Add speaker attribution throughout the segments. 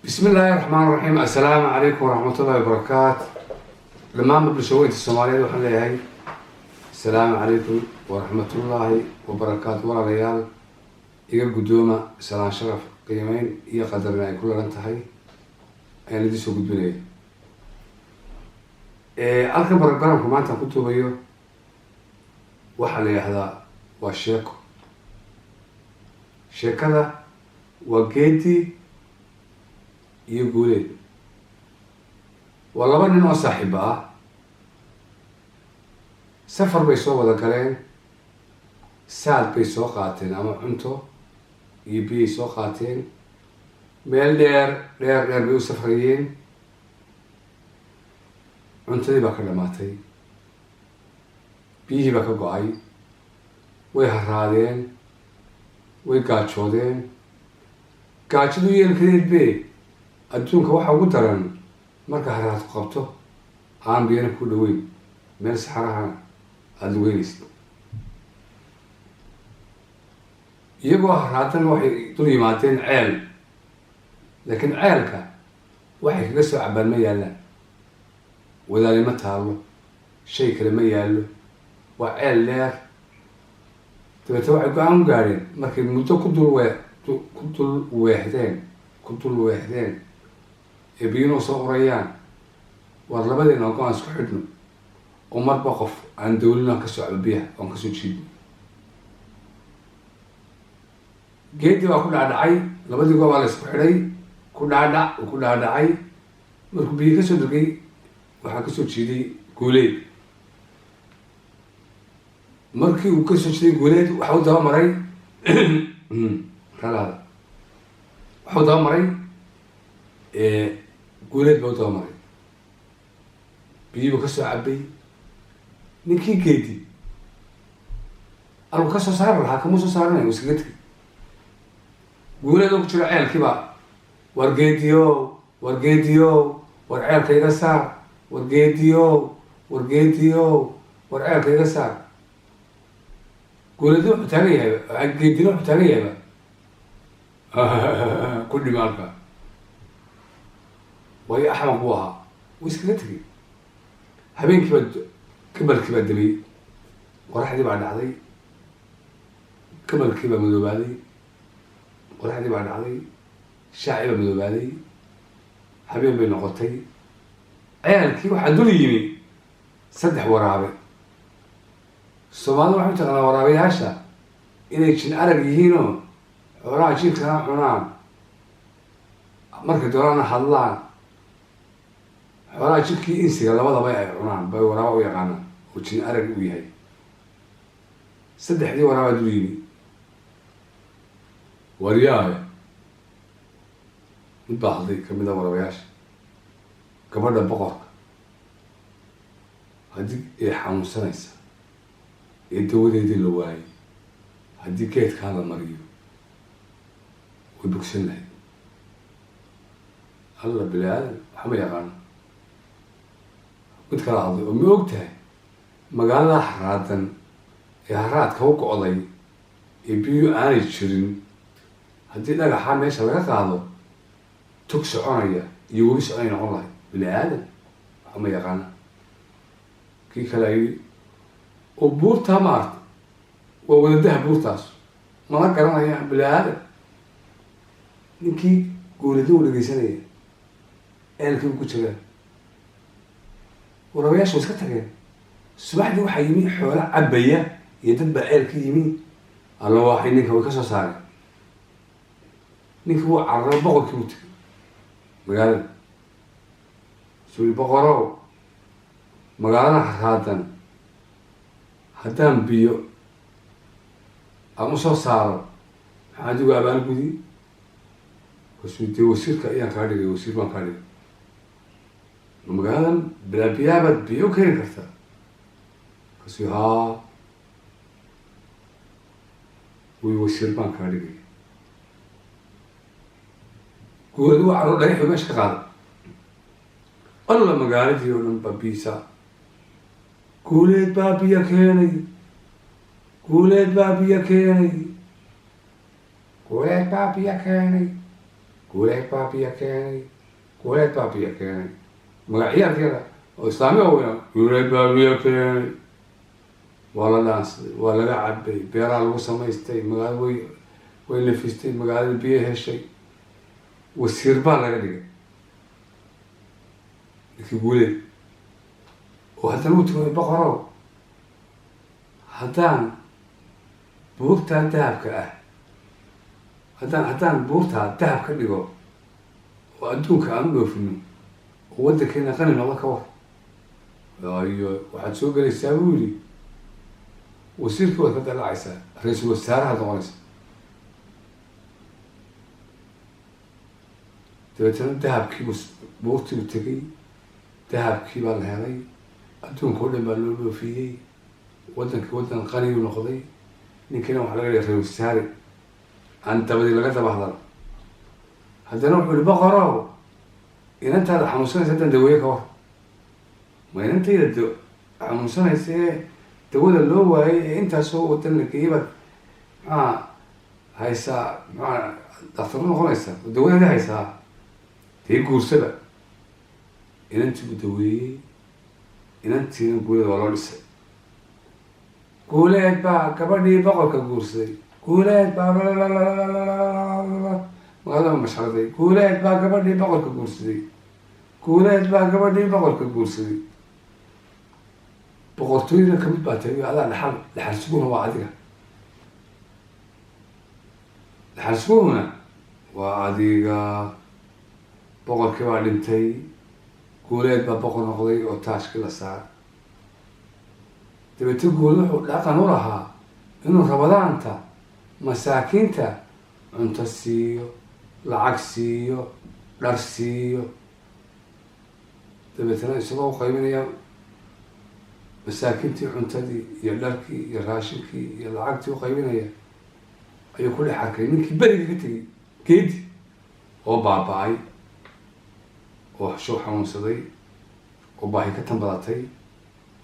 Speaker 1: Bismi illaahi raxmaan raxiim. Assalaamu calaykum waraxmatullahi wabarakaat. Dhammaanba bulshaweynta Soomaaliyeed waxaan leeyahay assalaamu calaykum waraxmatullaahi wabarakaatu. Walaalayaal, iga guddooma salaan sharaf, qiimeyn iyo qadarna ay ku laran tahay ayaan idiin soo gudbinaya. Halkan barogramka maanta aan ku duubayo waxaa la yidhaahdaa waa sheeko. Sheekada waa Geedi iyo Guuleed. Waa laba nin oo saaxiiba ah. Safar bay soo wada galeen, saad bay soo qaateen ama cunto iyo biyay soo qaateen. Meel dheer dheer dheer bay u safrayeen. Cuntadii baa ka dhamaatay, biyihii baa ka go-ay, way haraadeen, way gaajoodeen. Gaajadu yeelkadeed be adduunka waxaa ugu daran marka haraad ku qabto, aan biyana ku dhaweyn, meel saxarahana aada lugeynaysid. Iyagoo haraadan waxay dul yimaadeen ceel, laakiin ceelka waxay kaga soo cabaan ma yaallaan, wadaali ma taallo, shay kale ma yaallo, waa ceel dheer. Dabeete waxay go-aan u gaadheen markay muddo ku dul weexdeen ee biyuhu soo urayaan: "Waar labadeena go-aan isku xidhno oo marba qof aan dawlina kasoo cabo biyaha oon kasoo jiidno." Geedi baa ku dhaadhacay, labadii goo baa la isku xidhay. Ku dhaadhac uu ku dhaadhacay, markuu biyo kasoo degay waxaa kasoo jiiday Guuleed. Markii uu kasoo jiiday Guuleed, waxa u daba maray ralaada, waxau daba maray Guuleed baa u daba maray, biyii buu kasoo cabay. Ninkii Geedi alku kasoo saari lahaa kamuu soo saaranay, uu iskaga tegay. Guuleed oo ku jiro ceelkiiba: "War Geediyo, war Geediyo, war ceelka iga saar! War Geediyo, war Geediyo, war ceelka iga saar!" Guuleedna wuxuu taagan yahayba, Geedina wuxuu taagan yahayba ku dhima halka, waayo axmaq buu ahaa, wuu iskaga tegay. Habeenkii baa gabalkii baa damay, qoraxdii baa dhacday, gabalkii baa madoobaaday, qoraxdii baa dhacday, shaacii baa madoobaaday, habeen bay noqotay. Ceelkii waxaa dul yimi saddex waraabe. Soomaalida waxay u taqaanaa waraabayaasha inay jin arag yihiinoo xoolaha jinkana cunaan, markay doonaana hadlaan, xoolaha jinkii insiga labadaba ay cunaan bay waraaba u yaqaanaan oo jin arag u yahay. Saddexdii waraabaa dul yimi. "Waryaaya," mid baa hadlay kamid a waraabayaasha, "gabadha boqorka haddii ay xanuunsanaysa ee dawadeedii la waayay, haddii geedkaa la mariyo way bogsan lahayd." Alla, bini aadan waxa ma yaqaano. Mid kala hadlay oo: "Ma og tahay magaalada haraadan ee haraadka u go'day ee biyo aanay jirin, haddii dhagaxa meesha laga qaado tog soconaya iyo webi soconay noqon lahayd?" Bini aadan waxa ma yaqaana. Kii kale yidhi: "Oo buurtaa ma arta? Waa wadadaha buurtaas, mana garanayaan bini aadan." Ninkii Guuleedna uu dhegeysanaya, ceelkii ku jiraa. Warabayaasha way iska tageen. Subaxdii waxaa yimi xoolo cabaya iyo dad baa ceelka yimi. Alla, waxay ninka way ka soo saareen. Ninkii wuu cararo, boqorkii buu tegay magaalada. Suri: "Boqorow, magaalada haraadan haddaan biyo aan usoo saaro, maxaan adigu abaalgudi?" Kasuu: "Dee wasiirka ayaan kaa dhigay, wasiir baan kaa dhigay. Magaaladan bilaa biyaabaad biyo u keeni kartaa?" Kasuu: "Haa." "Wy, wasiir baan kaa dhigay." Guurad waa caro, dhagaxu meesha ka qaaday. Alla, magaaladii oo dhan baa biisa. "Guuleed baa biyo keenay, Guuleed baa biyo keenay, Guuleed baa biyo keenay." Guuleed baa biyo keenay, Guuleed baa biyo keenay. Magacyaalkeeda oo islaami weyna, Guuleed baa biyo keenay. Waa la dhaansaday, waa laga cabay, beeraha lagu samaystay, magaalada way nafistay, magaalada biyo heshay. Wasiir baa laga dhigay ninkii Guuleed. Oo haddana uu tagay, "Boqorow, haddaan buurtaa dahabka ah, haddaan buurtaa dahab ka dhigo oo adduunka aan u dhoofino oo waddankeena qani noqdo, ka war?" Ayo, waxaad soo gelaysaa, buu yidhi, wasiirkii waad ka dalacaysaa, ra-iisul wasaarahaad noqonaysa. Dabeetana dahabkiibu buurtii u tegay, dahabkii baa la helay, adduunka o dhan baa loo dhoofiyey, waddankii waddan qaniyuu noqday. Ninkiina waxaa laga dhigay ra-isul wasaare aan dabadii laga daba hadal. Haddana wuxuu yihi, "Boqorow, inantaada xanuunsanaysa haddaan daweeye, ka war?" "Ma inantayda xanuunsanaysa ee dawada loo waayay ee intaasoo wadan la geeyay baad maxaa haysaa, maxaa daktar u noqonaysaa oo dawadeeda haysaa? Dee guursada." Inantii buu daweeyey, inantiina Guuleed waa loo dhisay. Guuleed baa gabadhii boqorka guursaday, Guuleed baa magaalada masharaday, Guuleed baa gabadhii boqorka guursaday, Guuleed baa gabadhii boqorka guursaday. Boqortooyada kamid baa tahay, adaa dhaxal, dhaxal suguhuna waa adiga, dhaxal suguhuna waa adiga. Boqorkii baa dhintay, Guuleed baa boqor noqday oo taashkii la saaray. Dabeete Guuleed wuxuu dhaqan u lahaa inuu Rabadaanta masaakiinta cunto siiyo, lacag siiyo, dhar siiyo. Dabeetana isagoo u qaybinaya masaakiintii cuntadii iyo dharkii iyo raashinkii iyo lacagtii u qaybinaya, ayuu ku dhex arkay ninkii beriga ka tegay Geedi oo baaba-ay oo show xanuunsaday oo baahi ka tanbadatay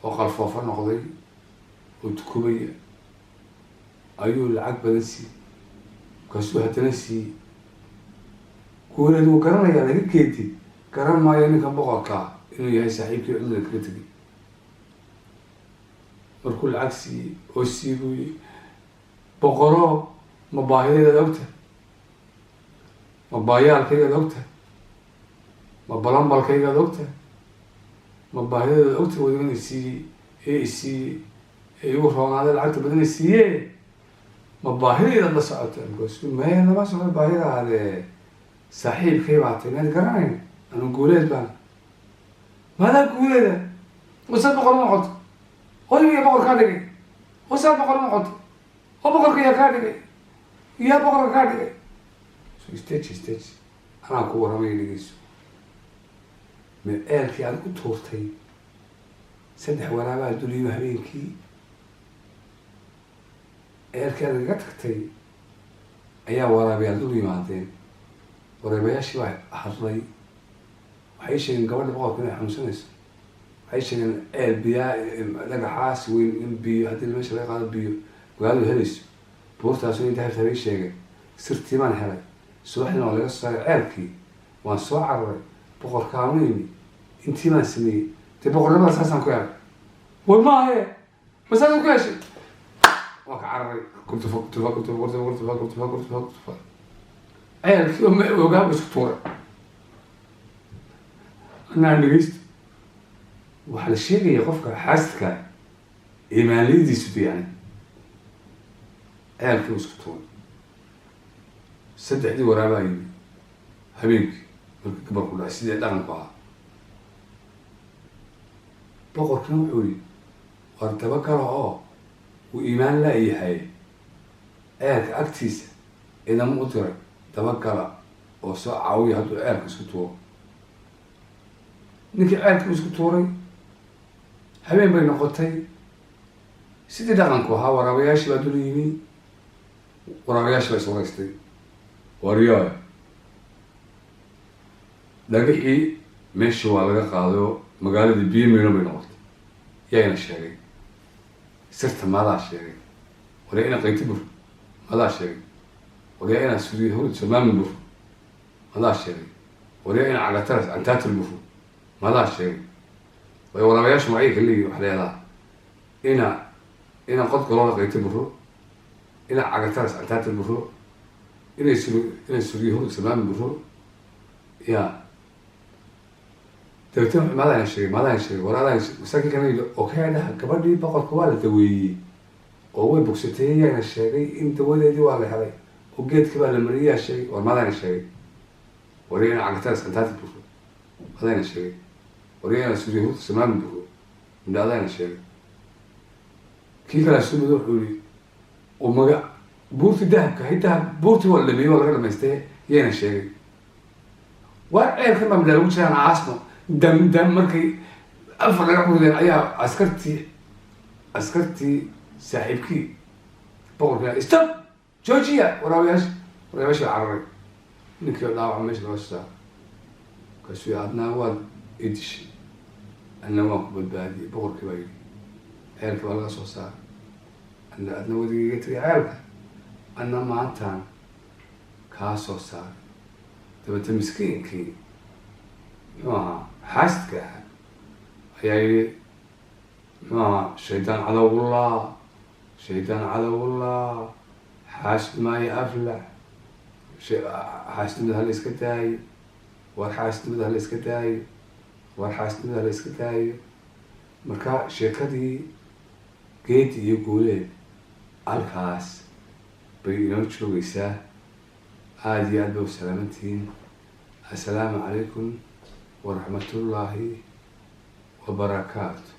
Speaker 1: oo qalfoofo noqday oo tukubaya. Ayuu lacag badan siiyey, markaasuu haddana siiyey. Guuleed wuu garanayaa, laga Geedi garan maayo ninkan boqorkaa inuu yahay saaxiibkii cudlada kaga tegay. Markuu lacag siiyey oo sii buu yii, "Boqoro, ma baahidaydaad ogtahay? Ma baayaalkaygaad ogtahay? Ma balambalkaygaad ogtahay? Ma baahidaydaad ogtahay? Wadigan isiiyey ee isiiyey ee igu roonaaday, lacagta badan isiiye, ma baahidaydaad la socota?" Markaasuu, "Maya, lama socdo baahidaade, saaxiibkay baa tay, maad garanayn? Anu Guuleed baan." "Maadaa Guuleeda? Wasaad boqor u noqoto? Odagiya boqor kaa dhigay? Wasaad boqor u noqoto? Oo boqorka yaa kaa dhigay? Yaa boqorka kaa dhigay?" "So stage stage, anaa ku warramaya, dhegeyso. Ceelkii aad ku tuurtay saddex waraabaa duliyo habeenkii, ceelkii aad kaga tagtay ayaa waraabayaal dul yimaadeen. Waraabayaashii baa hadlay, waxay sheegeen gabadha boqorka inay xanuunsanayso. Waxay sheegeen ceel biyaa dhagaxaas weyn in biyo haddii meesha laga qaado biyo magaaladu helayso, buurtaas inay dahabta bay sheegeen. Sirtii baan helay, subaxdina waa laga soo saaray ceelkii, waan soo cararay, boqorkaanu imi, intii baan sameeyey, dee boqornimada saasaan ku helay." "War maahe, ma saasaan ku heshay? Waan ka cararay." Kurtufa, kurtufa, kurtufa, kurtufa, kurtufa, kurtufa, kurtufa, kurtufa. Ceelkii oo ma ogaaba isku tuuray. Anaan dhegeysto, waxaa la sheegaya qofka xaasidka iimaanliyadiisu, yani ceelkii uu isku tuuray. Saddexdii waraabaa yimi habeenkii markii gabalku dhacay, sidii dhaqanku ahaa. Boqorkina wuxuu yihi, "War dabagalo oo uu iimaan laayahay." Ceelka agtiisa ciidamo u diray, dabagala oo soo caawiya hadduu ceelka isku tuuro. Ninkii ceelkii isku tuuray, habeen bay noqotay, sidii dhaqanku ahaa, waraabayaashii baa dul yimi. Waraabayaashii baa iswaraystay. "Waryaay, dhagixii meeshii waa laga qaaday oo magaaladii biyo miino bay noqotay. Yaayna sheegay sirta? Maadaa sheegay? Waryaa ina qayti bur, maadaa sheegay? Waryaa inaa suriya hurud somaamin bur, Madaa sheegay? Waryaa ina Cagataras Cantaatil Buro, madaa sheegay? Way waraabayaashu magacyo kala leeyihin. Waxa leedaha ina Qodgoloola Qayta Buro, ina Cagataras Cantaatil Buro, inay sur inay Suryahur Islaami Buro. Ya dabeetna maadaan sheegay? Maadaan sheegay? War adaan. Masaakiin kana yidhi oo ka dhaha, gabadhii boqorka waa la daweeyey oo way bogsatay. Yaana sheegay in dawadeedii waa la helay oo geedkii baa la mariyay? Yaa sheegay? War maadaana sheegay? War ina Cagataras Cantaatil Buro, madaana sheegay? War ina Suryahur Islaami Buro, midha adaana sheegay? Kii kalaa sumado wuxuu yihi oo maga buurtii dahabka hay, dahab buurtii waa la dhameeyey, waa laga dhamaystay. Yaana sheegay? Waar ceelkan baa midhaa lagu jiraan caasno dam dam. Markay afar dhagax ku rideen ayaa askartii saaxiibkii boqorka, "Stop, joojiya!" Waraabayaasha baa cararay. Ninkii oo dhaawaca meesha laga soo saaro, markaasuu yihi, "Adnaa waad i dishay, adna waan ku badbaadiyey." Boqorkii baa yidhi, "Ceelka baa laga soo saaray, adna wadigiiga tegay ceelka, adna maantaan kaa soo saaray." Dabeete miskiinkii, muxuu ahaa, xaasidka ahaa ayaa yidhi, muxuu ahaa, "Shaydaan cadowullah, shaydaan cadowullah, xaasid maayo aflax, xaasidnimada hala iska daayo, war xaasidnimada hala iska daayo, war xaasidnimada hala iska daayo." Marka sheekadii Geedi iyo Guuleed halkaas bay inoo joogaysaa. Aada iyo aad ba u salaamantihiin. Assalaamu calaykum waraxmatullaahi wabarakaatu.